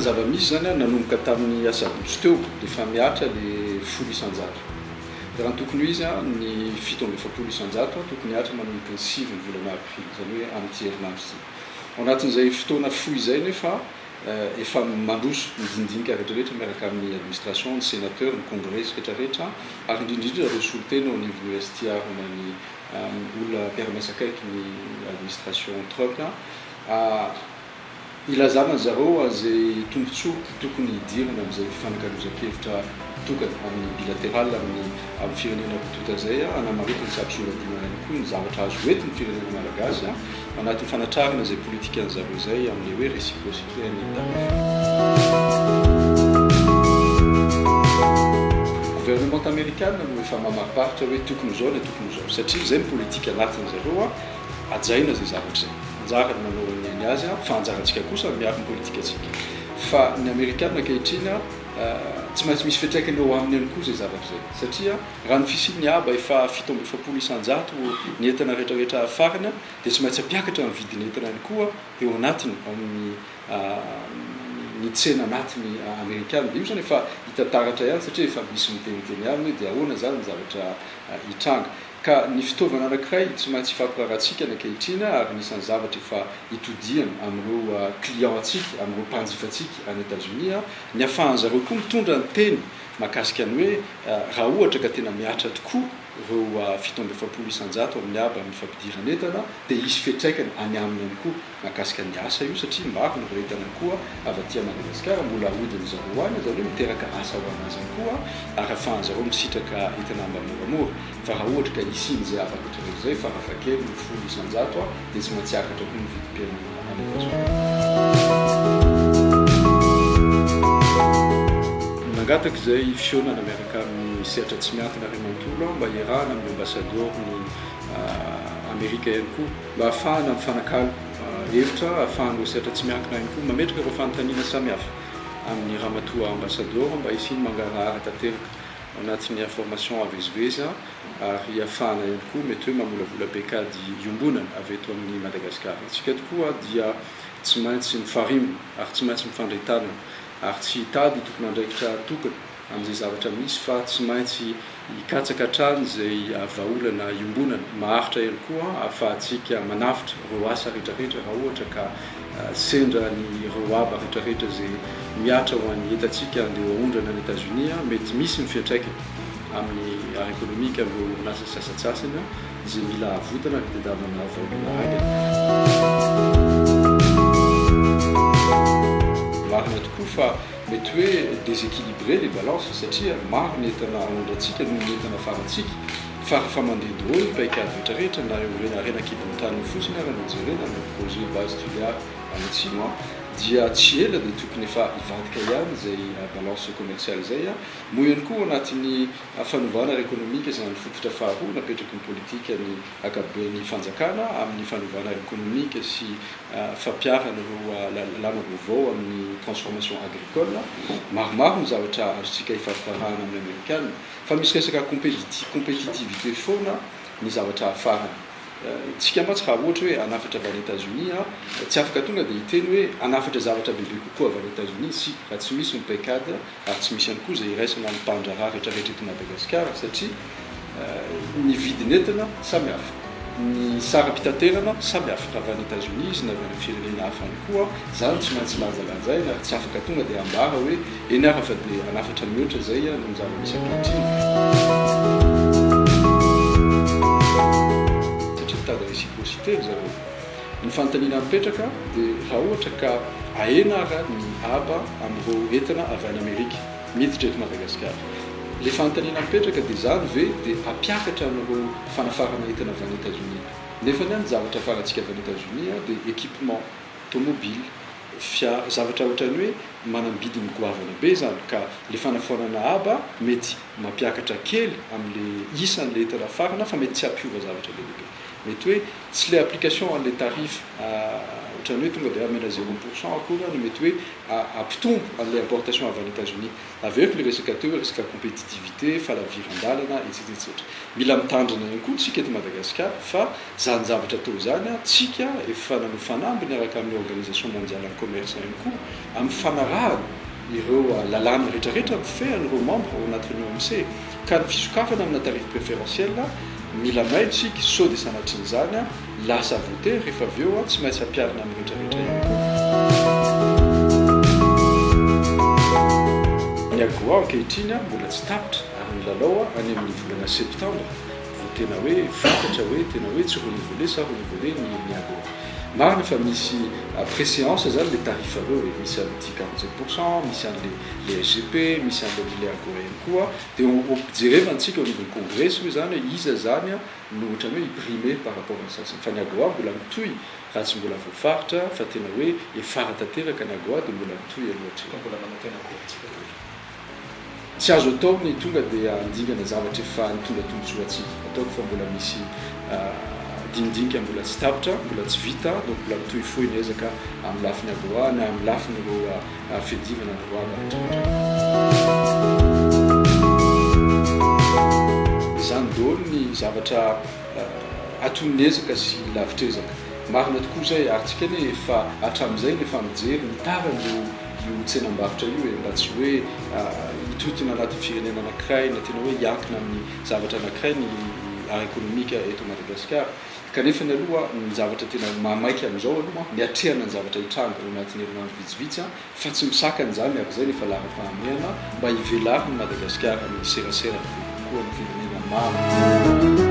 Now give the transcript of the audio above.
zava-misy izany an, nanomboka tamin'ny asabotsy teo dia efa mihatra le 10%. Dia raha ny tokony ho izy an, ny 47% tokony hihatra manomboka ny 9 ny volana aprily, izany hoe amin'ity herinandro ity. Ao anatin'izay fotoana fohy izay nefa efa mandroso ny dinidinika rehetrarehetra miaraka amin'ny administration, ny sénateur, ny congrès rehetrarehetra ary indrindra indrindra ireo solontena ao anivon'ny USTR na ny olona mpiara-miasa akaiky ny administration Trump. Ilazana an zareo izay tombotsoa tokony hidirana amin'izay fifanakalozan-kevitra tokana amin'ny bilateral amin'ny amin'ny firenena roa tonta izay hanamaritana sy hampisongadinana ihany koa ny zavatra azo hoentin'ny firenena malagasy anatin'ny fanatrarana izay politikan zareo izay amin'ilay hoe réciprocité an'ny tarif. Gouvernement amerikana no efa mamariparitra hoe tokony ho izao na tokony ho izao satria izay ny politika anatin zareo. Hajaina izay zavatra izay. Anjara ny manao ny ny azy fa anjarantsika kosa ny miaro ny politikantsika. Fa ny amerikana ankehitriny tsy maintsy misy fiantraikany eo aminy ihany koa izay zavatra izay. Satria raha ny fisian'ny haba efa 47% ny entana rehetrarehetra afarana dia tsy maintsy hampiakatra ny vidin'ny entana ihany koa eo anatiny ao amin'ny ny tsena anatiny amerikana. Dia io izany efa hita taratra ihany satria efa misy miteniteny ihany hoe dia ahoana izany ny zavatra hitranga. Ka ny fitaovana anankiray tsy maintsy ifampiraharahantsika ny ankehitriny ary anisan'ny zavatra efa itodihana amin'ireo client antsika, amin'ireo mpanjifa antsika any Etazonia, ny ahafahan-zareo koa mitondra ny teny mahakasika ny hoe raha ohatra ka tena mihatra tokoa ireo 47% amin'ny haba amin'ny fampidiran'entana dia hisy fiantraikany any aminy ihany koa. Mahakasika ny asa io satria maro ny entana koa avy aty Madagasikara mbola ahodin zareo any, izany hoe miteraka asa ho anazy ihany koa ary ahafahan zareo misitraka entana mba moramora. Fa raha ohatra ka hisian'izay haba rehetra rehetra izay farafahakeliny 10% dia tsy maintsy hiakatra koa ny vidim-piainana any Etazonia. Nangataka izay fihaonana miaraka amin'ny sehatra tsy miankina iray manontolo aho mba hiarahana amin'ny ambasadaoro-n'i Amerika ihany koa. Mba hahafahana mifanakalo hevitra, ahafahan'ireo sehatra tsy miankina ihany koa mametraka ireo fanontaniana samihafa amin'ny Ramatoa Ambasadaoro mba hisian'ny mangarahara tanteraka ao anatin'ny information avezivezy ary hahafahana ihany koa mety hoe mamolavola paikady iombonana avy eto amin'i Madagasikara. Isika tokoa dia tsy maintsy mifarimbona ary tsy maintsy mifandray tanana ary tsy hitady tompon'andraikitra tokana amin'izay zavatra misy fa tsy maintsy hikatsaka hatrany izay vahaolana iombonana maharitra ihany koa ahafahantsika manavotra ireo asa rehetrarehetra raha ohatra ka sendra ny ireo haba rehetrarehetra izay mihatra ho an'ny entantsika andeha ho aondrana any Etazonia mety misy ny fiantraikany amin'ny ara-ekonomika amin'ireo orinasa sasantsasany izay mila avotana ary itadiavana vahaolana haingana. Marina tokoa fa Mety hoe déséquilibré les balances satria maro ny entana aondrantsika noho ny entana afarantsika fa rehefa mandeha daholo ny paikady rehetra rehetra na eo harena an-kibon'ny tany io fotsiny ara no jerena na projet base Tuléar any atsimo dia tsy ela dia tokony efa hivadika ihany izay balance commerciale izay. Moa ihany koa ao anatin'ny fanovana ara-ekonomika izany fototra faharoa napetraky ny politika ny ankapoben'ny fanjakana amin'ny fanovana ara-ekonomika sy fampiharana ireo lalàna vaovao amin'ny transformation agricole. Maromaro ny zavatra azontsika ifampiraharahan amin'ny Amerikana fa misy resaka compétitivité foana ny zavatra hafarana. Tsika mantsy raha ohatra hoe hanafatra avy any Etazonia, tsy afaka tonga dia hiteny hoe hanafatra zavatra bebe kokoa avy any Etazonia isika raha tsy misy ny paikady ary tsy misy ihany koa izay iraisana amin'ny mpandraharaha rehetrarehetra eto Madagasikara satria ny vidin'entana samy hafa, ny saram-pitaterana samy hafa, raha avy any Etazonia izy na avy any amin'ny firenena hafa ihany koa, izany tsy maintsy lanjalanjaina ary tsy afaka tonga dia ambara hoe eny ara fa dia hanafatra mihoatra izay noho ny zava-misy ankehitriny. Satria mitady réciprocité ry zareo. Ny fanontaniana mipetraka dia raha ohatra ka ahena ara ny haba amin'ireo entana avy any Amerika miditra eto Madagasikara. Ilay fanontaniana mipetraka dia izany ve dia hampiakatra an'ireo fanafarana entana avy any Etazonia? Nefa ny zavatra afarantsika avy any Etazonia dia équipement, tomobile, fiara, zavatra ohatran'ny hoe manam-bidiny goavana be izany ka ilay fanafoanana haba mety mampiakatra kely amin'ilay isan'ilay entana afarana fa mety tsy hampiova zavatra be dia be. Mety hoe tsy ilay application an'ilay tarif. Ohatran'ny hoe tonga dia hamena zéro pour cent akory no mety hoe hampitombo an'ilay importation avy any Etazonia. Averiko ilay resaka teo hoe resaka compétitivité, fahalaviran-dalana, etc. Etc. Mila mitandrina ihany koa tsika eto Madagasikara fa izany zavatra atao izany, tsika efa nanao fanamby niaraka amin'ny Organisation mondiale ny commerce ihany koa amin'ny fanarahana ireo lalàna rehetrarehetra mifehy an'ireo membre ao anatin'ny OMC ka ny fisokafana amina tarif préférentiel mila mailo isika sao dia sanatrin'izany lasa voatery rehefa avy eo tsy maintsy ampiharina amin'ny rehetrarehetra ihany koa. Ny AGOA ankehitriny mbola tsy tapitra ary ny lalao any amin'ny volana septambra vao tena hoe fantatra hoe tena hoe tsy renouveler sa renouveler ny AGOA. Marina fa misy préséance zany le tarif reo e, misy an'ity 47%, misy an'le le SGP, misy an'le le AGOA ihany koa, dia jerevantsika eo anivon'ny kongresy hoe zany hoe iza zany no ohatran'ny hoe hi-primer par rapport amin'ny sasany. Fa ny AGOA mbola mitohy raha tsy mbola voafaritra fa tena hoe efara tanteraka ny AGOA dia mbola mitohy aloha hatreto. Fa mbola manantena AGOA tsika daholo. Tsy azo atao ny tonga dia handingana zavatra efa nitondra tombontsoa antsika. Ataoko fa mbola misy dinidinika mbola tsy tapitra, mbola tsy vita, donc mbola mitohy fohy ny ezaka amin'ny lafiny AGOA na amin'ny lafin'ireo fiadivana ny roa rehetra rehetra. Izany daholo ny zavatra aton'ny ezaka sy lavitr'ezaka. Marina tokoa izay ary tsika anie efa hatramin'izay no efa mijery ny taran'io io tsenam-barotra io e, mba tsy hoe hitontona anatin'ny firenena anankiray na tena hoe hiankina amin'ny zavatra anankiray ny ara-ekonomika eto Madagasikara. Kanefa ny aloha ny zavatra tena mahamaika amin'izao aloha ny atrehana ny zavatra hitranga ao anatin'ny herinandro vitsivitsy fa tsy misakana izany ary izay no efa laharam-pahamehana mba hivelaran'i Madagasikara amin'ny serasera bebe kokoa amin'ny firenena maro.